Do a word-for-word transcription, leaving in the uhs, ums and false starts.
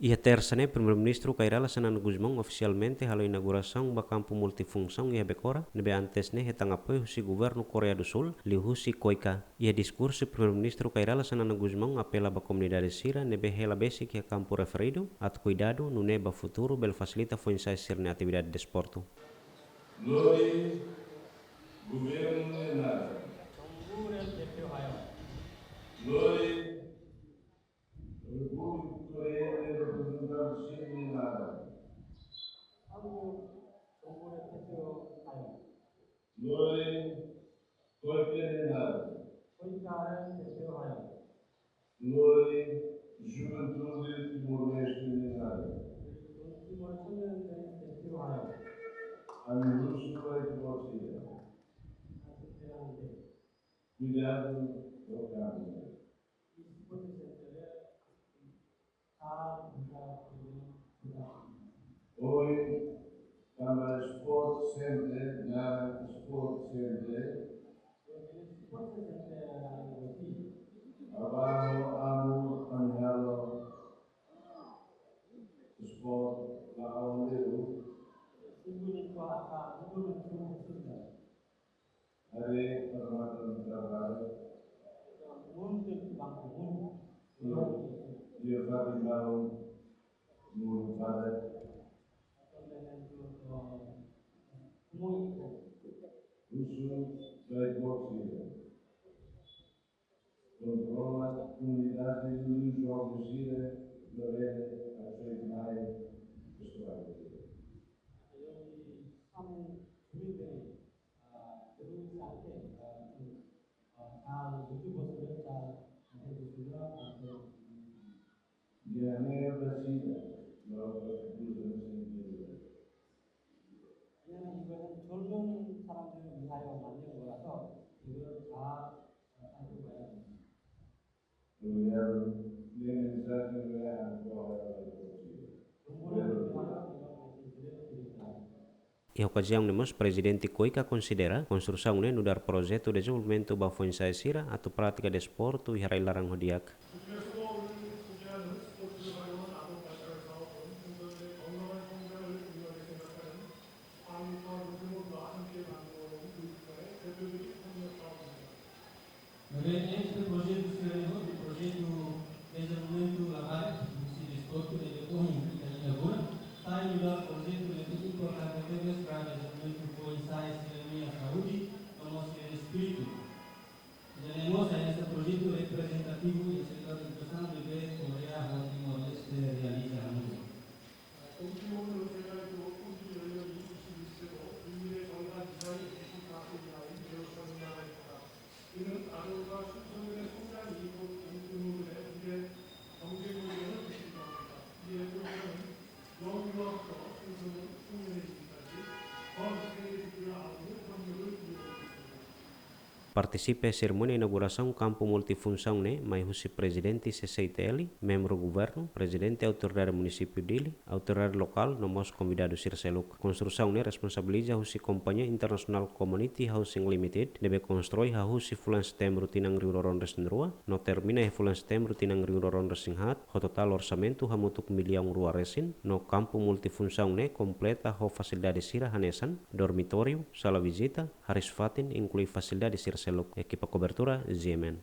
Iha Tersa ne'e, Primeiru-Ministru Kay Rala Xanana Gusmão ofisialmente halo inaugurasaun ba kampu multifunsaun iha Becora, ne'ebé antes ne'e hetan apoiu husi Governu Koreia do Sul, liuhusi KOICA. Iha diskursu, Primeiru-Ministru Kay Rala Xanana Gusmão apela ba komunidade sira ne'ebé hela besik iha kampu referidu atu kuidadu, nune'e ba futuru bele fasilita foin-sa'e sira-nia atividade desportu. Lori governu ne'e nada. Lori Repúblika Koreia nia reprezentante sira ne'e nada. Lori KOICA ne'e nada. Lori juventude Timor-Leste ne'e nada. Ami husu ba ita-boot sira. Kuidadu ho kampu. Ohin, tanba Sport Center, naran Sport Center, aban ho amu ami halo sport la awan leu. Haree para matan traballu. Dia fati balun muru pada. Husu ba ita-boot sira. Kontrola komunidade no jogu sira, lorele asoit mai pessoal. Dia ne'e ba sira, ba ba bulan sendiri. Obrigadu. Ne'e mensajen ba ita-boot sira. Iha okaziaun ne'e mós, Prezidente KOICA konsidera konstrusaun ne'e nu'udar projetu dezenvolvimentu ba foin-sa'e sira atu pratika desportu iha rai-laran ho di'ak. Maibé entre projetu sira ne'e hotu, projetu dezenvolvimentu labarik husi desportu ne'ebé ohin ita inaugura, sai nu'udar projetu ne'ebé importante tebes ba dezenvolvimentu foin-sa'e sira-nia saúde, no mós sira-nia espíritu. Ida-ne'e mós hanesan projetu reprezentativu iha setór edukasaun ne'ebé Koreia ho Timor-Leste realiza hamutuk. Partisipa iha serimónia inaugurasaun kampu multifunsaun ne'e mai husi Prezidente C C I T L, membru Governu, Prezidente Autoridade Munisípiu Dili, autoridade lokál no mós konvidadu sira seluk. Konstrusaun ne'e responsabiliza husi kompañia internasionál Community Housing Limited, ne'ebé konstrui hahú husi fulan Setembru tinan rihun rua ruanulu-resin-rua, no termina iha fulan Setembru tinan rihun rua ruanulu-resin-haat, ho totál orsamentu hamutuk millaun rua resin, no kampu multifunsaun ne'e kompleta ho fasilidade sira hanesan dormitóriu, sala vizita, hariis-fatin, inklui fasilidade sira seluk. Ekipa kobertura, G M N.